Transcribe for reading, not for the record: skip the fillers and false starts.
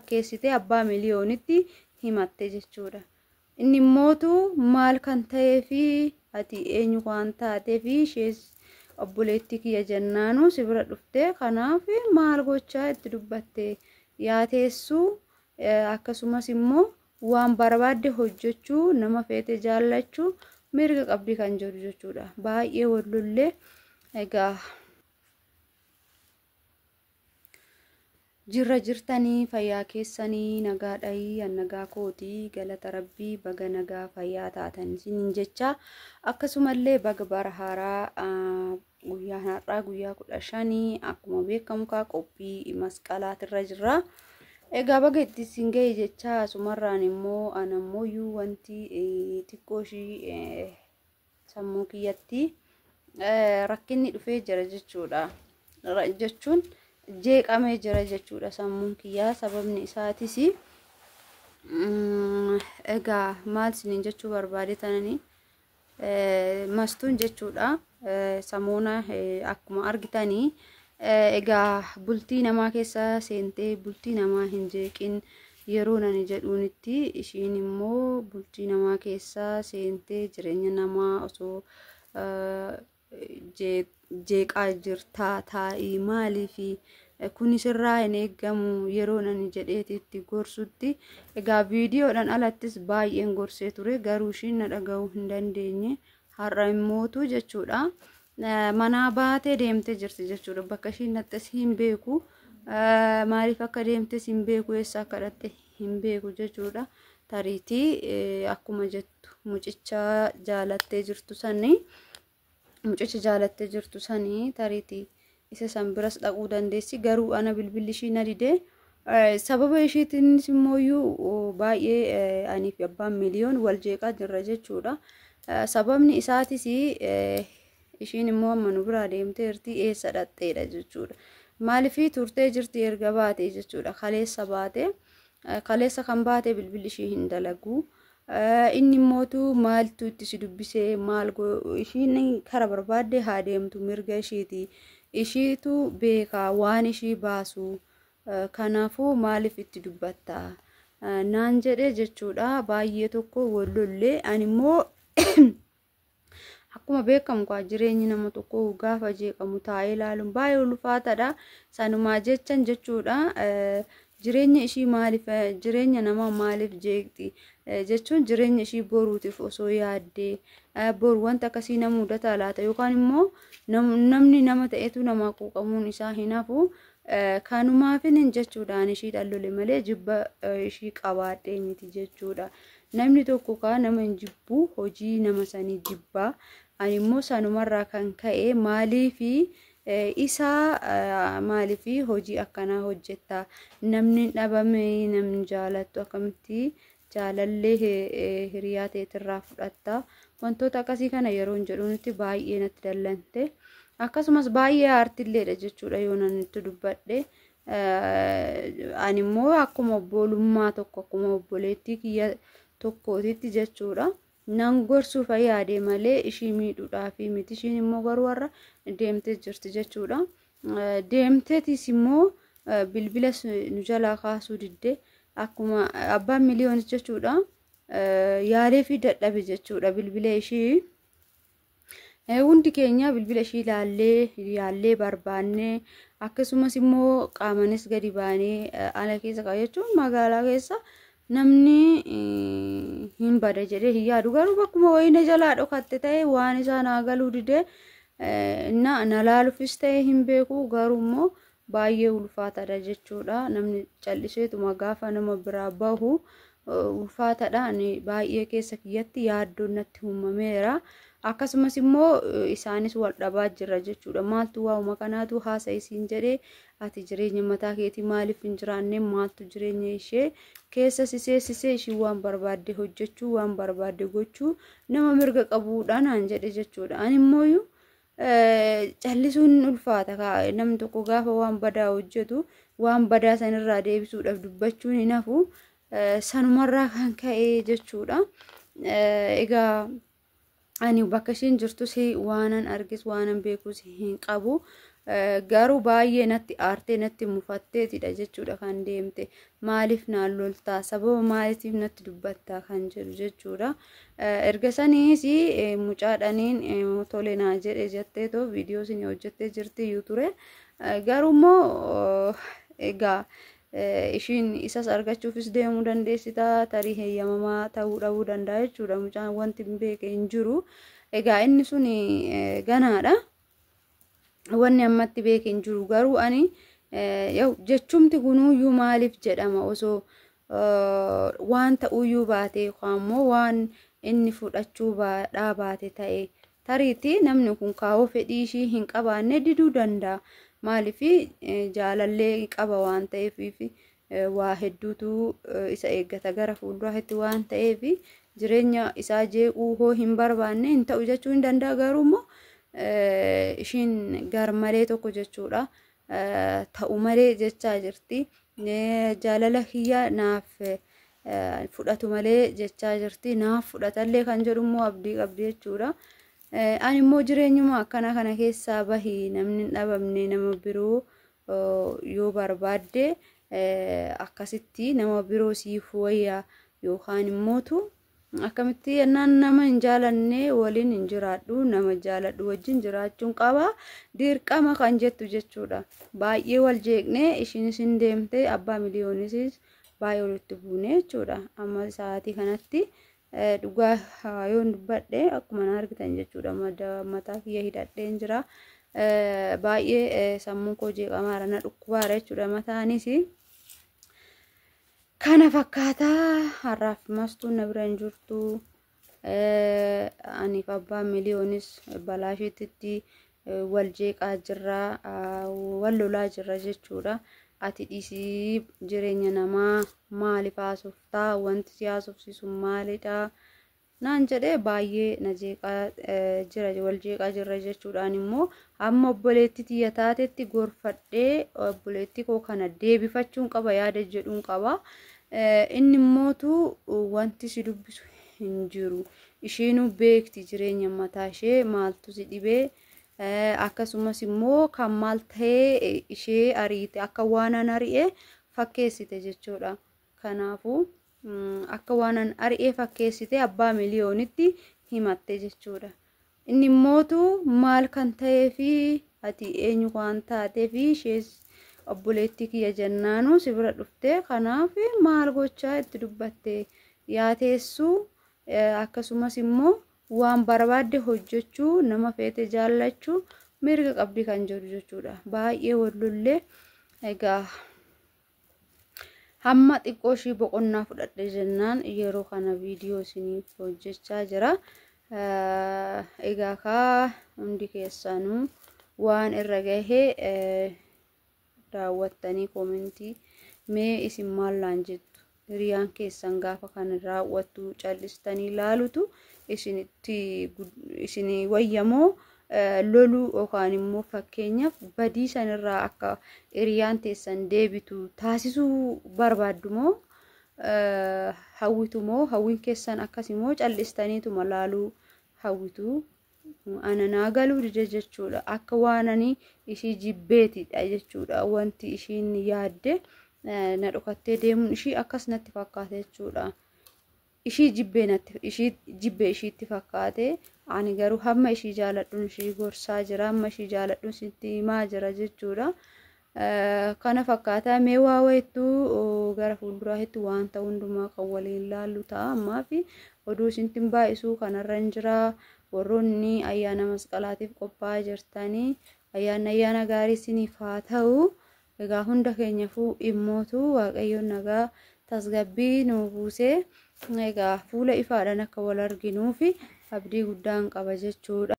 Fakkeessitee abbaa miliyoonitti himatte jechuudha. Inni immootu maal kan ta'ee fi ati eenyu waan taatee fi ishees obboleettii kiyya jennaanu si bira dhufte, kanaaf maal gochaa itti dubbatte yaa teessuu, akkasumas immoo waan barbaadde hojjechuu, nama feete jaallachuu mirga qabdi kan jedhu jechuudha. Baay'ee wal lollee. Egaa jirra jirtanii, fayyaa keessanii, nagaadhayii? An nagaa kootii, galata rabbii. Baga nagaa fayyaa taatan isiniin jecha, akkasumallee baga bara haaraa, guyyaa har'aa guyyaa 15 akkuma beekamu kaa qophii masqalaatirra jirra. Egaa baga itti isin ga'e jecha, asumarraan immoo anammoyyuu wanti xiqqoo ishii sammuu kiyyatti rakkinni dhufee jira jechuudha. Jechuun jeeqamee jira jechuudha sammuun kiyyaa. Sababni isaatis egaa maal isiniin jechuu barbaade tananii, mastuun jechuudha, samoona akkuma argitanii egaa bultii namaa keessa seentee bultii namaa hin jeeqin yeroo nani jedhuunitti, ishiin immoo bultii namaa keessa seentee jireenya namaa osoo jeeqaa jirtaa, taa'ii, maaliifi kunis irraa hin eeggamu yeroo nani jedheetitti gorsutti, egaa viidiyoodhaan alattis baay'een gorsee ture, garuu ishiin na dhaga'uu hin dandeenye. Har'a immootu jechuudha manaa baatee deemtee jirti jechuudha. Bakka ishiin dhaqxes hin beeku, maaliif akka deemtes hin beeku, eessa akka dhaqxe hin beeku jechuudha. Tariitii akkuma jettu mucicha jaalattee jirtu sanii, mucicha jaalattee jirtu sanii, tariitii isa san biras dhaquu dandeessi. Garuu ana bilbilli ishii na dide. Sababa ishiitiinis immooyyuu baay'ee anii fi abbaan miliyoon wal jeeqaa jirra jechuudha. Sababni isaatis ishiin immoo amma nu biraa deemteerti, eessa dhaqxeedha jechuudha. Maaliif turtee jirti erga baate jechuudha. Kaleessa baate, kaleessa kan baate bilbilli ishii hin dalagu. Inni immootu maaltu itti si dubbisee, maal ishiin kara barbaadde haa deemtu, mirga ishiiti. Ishiitu beekaa waan ishii baasu. Kanaafuu maaliif itti dubbatta naan jedhee jechuudha. Baay'ee tokko wal lollee. Ani immoo akkuma beekamu kaa jireenyi nama tokko gaafa jeeqamu taa'ee ilaaluun baay'ee ulfaataadha. Sanumaa jechan jechuudha. Jireenya ishii maaliif, jireenya namaa maaliif jeeqxi jechuun, jireenya ishii boruutiif osoo yaaddee, boru wanta akkasii nama mudata laata, yookaan immoo namni nama ta'etu nama quuqamuun isaa hin hafu. Kanumaafin jechuudhaan ishii dhallole malee jibba ishii qabaadhee miti jechuudha. Namni tokko kaa nama hin jibbu, hojii nama sanii jibbaa. Ani immoo sanumarraa kan ka'e maaliifi isaa, maaliifi hojii akkanaa hojjetta, namni dhabame, namni jaalattu akkamitti jaalallee hiriyaa teetirraa fudhatta, wantoota akkasii kana yeroo hin jedhuunitti baay'ee natti dallante. Akkasumas baay'ee aartilleedha jechuudha yoo nan itti dubbadhe. Ani immoo akkuma obbolummaa tokko, akkuma obboleettii kiyya tokkootitti jechuudha. Nan gorsuuf yaade malee ishii miidhuudhaafi miti. Ishiin immoo garuu warra deemtee jirti jechuudha. Deemteetis immoo bilbila nu jalaa kaasuu didde. Akkuma abbaan miliyoonis jechuudha. Yaalee fi dadhabe jechuudha bilbila ishii. Hundi keenya bilbila ishii ilaallee yaallee barbaannee, akkasumas immoo qaamanis gadi baanee ala keessa jechuun magaalaa keessa namni hin bada jedhee hin yaadu, garuu bakkuma wayina jalaa dhokatte ta'e waan isaa naa galuu didee, na laaluufis ta'e hin beeku, garuu immoo baay'ee ulfaataadha jechuudha. Namni calliseetuma gaafa nama biraa bahu ulfaataadha. Ani baay'ee keessa kiyyatti yaaddoon natti uumameera. Akkasumas immoo isaanis wal dhabaa jira jechuudha. Maaltu waa'uma kanaatu haasa isiin jedhee, ati jireenya mataa keetii maaliif hin jiraanne, maaltu jireenya ishee keessa si seessisee, ishii waan barbaadde hojjechuu, waan barbaadde gochuu nama mirga qabuudha naan jedhe jechuudha. Ani immooyyuu callisuun ulfaata. Namni tokko gaafa waan badaa hojjetu waan badaa sanirraa deebisuudhaaf dubbachuun hin hafu. Sanumarraa kan ka'e jechuudha. Egaa ani bakka isheen jirtus waanan argis waanan beekus hin qabu. Garuu baay'ee natti aartee natti mufatteetidha jechuudha kan deemte. Maaliif naan loltaa? Sababa maaliitiif natti dubbattaa kan jedhu jechuudha. Erga saniis mucaadhaniin tole naa jedhe jetteetoo viidiyoo isin hojjettee jirti iyyuu ture. Garuu immoo egaa ishiin isas argachuufis deemuu dandeessita, tarii heeyyamamaa ta'uu dhabuu danda'a jechuudha. Mucaan wanti hin beeke hin jiru. Egaa inni sun ganaadha. Wanni ammatti beeke hin jiru. Garuu ani jechumti kunuuyyuu maaliif jedhama osoo waan ta'uyyuu baate, immoo waan inni fudhachuu dhaabaate ta'e, tariitti namni kun kaawoo fedhii ishii hin qabaanne diduu danda'a. Maaliif jaalallee qaba waan ta'eef, waa hedduutu isa eeggata gara fuulduraatti waan ta'eef, jireenya isaa jeequu hoo hin barbaanne hin ta'u jechuu hin danda'a. Garuu immoo ishiin gar malee tokko jechuudha. Ta'u malee jechaa jirti. Jaalala kiyya naaf fudhatu malee jechaa jirti. Naaf fudhatallee kan jedhu immoo abdii qabdi jechuudha. Ani immoo jireenyuma akkana kana keessaa bahi, namni hin dhabamne, nama biroo yoo barbaadde akkasitti nama biroo siif wayyaa, yookaan immootu akkamitti yennaan nama hin jaalanne waliin hin jiraadhu, nama jaaladhu wajjin jiraachuun qaba dirqama kan jettu jechuudha. Baay'ee wal jeeqnee ishiinis hin deemte, abbaa miliyoonis baay'ee walitti buune jechuudha. Amma sa'aatii kanatti dhugaa yoon dubbadhe akkuma na argitan jechuudha, mataa kiyya hidhadheen jira. Baay'ee sammuun koo jeeqamaara, na dhukkubaara jechuudha mataanis. Kana fakkaataa har'aaf Mastuun na bira hin jirtu. Aniif abbaan miliyoonis balaa isheetitti wal jeeqaa jirra, wal lolaa jirra jechuudha. Ati dhiisii, jireenya namaa maaliif haasoftaa? Wanti si haasofsiisu maalidha? Naan jedhee baay'ee na jeeqaa jira, wal jeeqaa jirra jechuudhaan. Immoo hamma obboleettii tiyya taatetti gorfadhee obboleettii koo kana deebifachuun qaba yaada jedhuun qaba. Inni immootu wanti si dubbisu hin jiru. Ishiinuu beekti jireenya mataa ishee, maaltu si dhibee, akkasumas immoo kan maal ta'ee ishee ariite, akka waan an ari'e fakkeessite jechuudha. Kanaafuu akka waan an ari'ee fakkeessite abbaa miliyoonitti himatte jechuudha. Inni immootu maal kan ta'ee fi ati eenyu waan taatee fi ishees obboleettii kiyya jennaanu si bira dhufte, kanaaf maal gochaa itti dubbatte yaateessuu, akkasumas immoo waan barbaadde hojjechuu, nama feete jaallachuu mirga qabdi kan jedhu jechuudha. Baay'ee wal lollee egaa hamma xiqqoo ishii boqonnaa fudhadhe jennaan yeroo kana viidiyoo isiniif hojjechaa jira. Egaa kaa hundi keessanuu waan irra gahee daawwattanii koomentii mee isin maal laan jettu? Hiriyaan keessan gaafa kana raawwattu callistanii laalutu isinitti isinii wayyamoo, loluu yookaan immoo fakkeenyaaf badii sanirraa akka hiriyaan teessan deebitu taasisuu barbaaddu moo hawwitu moo, hawwiin keessan akkasimoo callistaniituma laaluu hawwitu? Ana naa galuu dide jechuudha. Akka waan ani ishii jibbeetidha jechuudha. Wanti ishiin yaadde na dhokattee deemuun ishii akkas natti fakkaate jechuudha. Ishii jibbee natti, ishii jibbee ishiitti fakkaate. Ani garuu hamma ishii jaaladhuun ishii gorsaa jira, hamma ishii jaaladhuun sitti himaa jira jechuudha. Kana fakkaataa mee waa wayittuu gara fuulduraatti waan ta'u hundumaa kan waliin laallu ta'a. Ammaa fi oduu isintti hin baay'isuu, kanarra hin jira. Warroonni ayyaana masqalaatiif qophaa'aa jirtanii ayyaanni ayyaana gaarii isiniif haa ta'u. Egaa hunda keenyafuu immootu Waaqayyoon nagaa tasgabbii nuu buusee egaa fuula ifaadhaan akka wal arginuufi abdii guddaan qaba jechuudha.